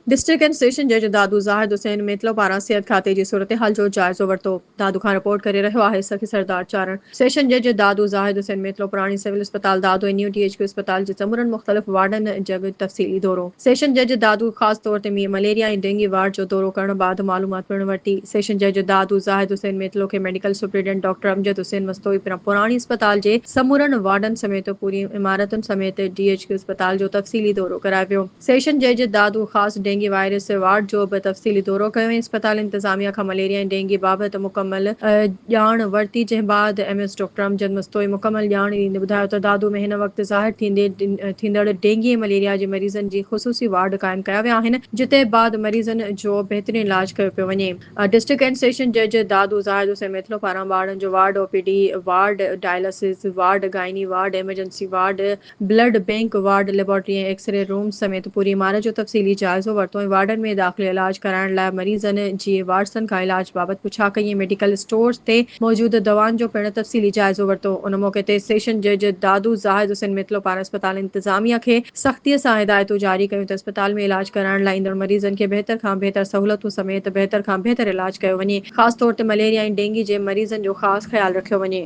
District and session جج دادو زاهد حسين ميتلو پاران صحت کاتي جي صورتحال جو جائزو ورتو. دادو کان رپورٽ ڪري رهيو آهي سخي سردار چارڻ. سيشن جج دادو زاهد حسين ميتلو پراڻي سول اسپتال Dadu ۽ new D H Q اسپتال جي سمورن مختلف وارڊن جڳ تفصيلي دورو. سيشن جج دادو خاص طور تي مليريا ۽ ڊينگي وارڊ جو دورو ڪرڻ بعد معلومات پڻ ورتي. سيشن جج دادو زاهد حسين ميتلو کي medical superintendent doctor Amjad Hussain Mastoi پراڻي اسپتال جي سمورن وارڊن سميت پوري عمارتن سميت ڊي ايڇ ڪيو اسپتال جو تفصيلي دورو ڪرايو ويو. سيشن جج دادو خاص ڊينگي وائرس وارڊ جو به تفصيلي دورو ڪيو ۽ اسپتال انتظاميا کان مليريا ۽ ڊينگي بابت مڪمل ڄاڻ ورتي جنهن بعد M S doctor Amjad Mastoi مڪمل ڄاڻ ڏيندي ٻڌايو ته دادو ۾ هن وقت ظاهر ٿيندي ٿيندڙ ڊينگي ۽ مليريا جي مريضن جي خصوصي وارڊ قائم ڪيا ويا آهن جتي بعد مريضن جو بهترين علاج ڪيو پيو وڃي. ڊسٽرڪٽ اينڊ سيشن جج دادو زاهد حسين ميٿلو پاران ٻارڙن جو ward, O P D ward, dialysis ward, gynae ward, emergency ward, blood bank ward, laboratory ۽ x-ray room سميت پوري عمارت جو تفصيلي جائزو ورتو ۽ وارڊن ۾ داخلي علاج ڪرائڻ لاء مريضن جي وارثن کان علاج بابت پڇا ڪئي ۽ ميڊيڪل اسٽورز تي موجود دوائن جو پڻ تفصيلي جائزو ورتو. ان موقعي تي سيشن جج دادو زاهد حسين ميتلو پاران اسپتال انتظاميا کي سختي سان هدايتون جاري ڪيون ته اسپتال ۾ علاج ڪرائڻ لاء ايندڙ مريضن کي بهتر کان بهتر سهولتون سميت بهتر کان بهتر علاج ڪيو وڃي خاص طور تي مليريا ۽ ڊينگي جي مريضن جو خاص خيال رکيو وڃي.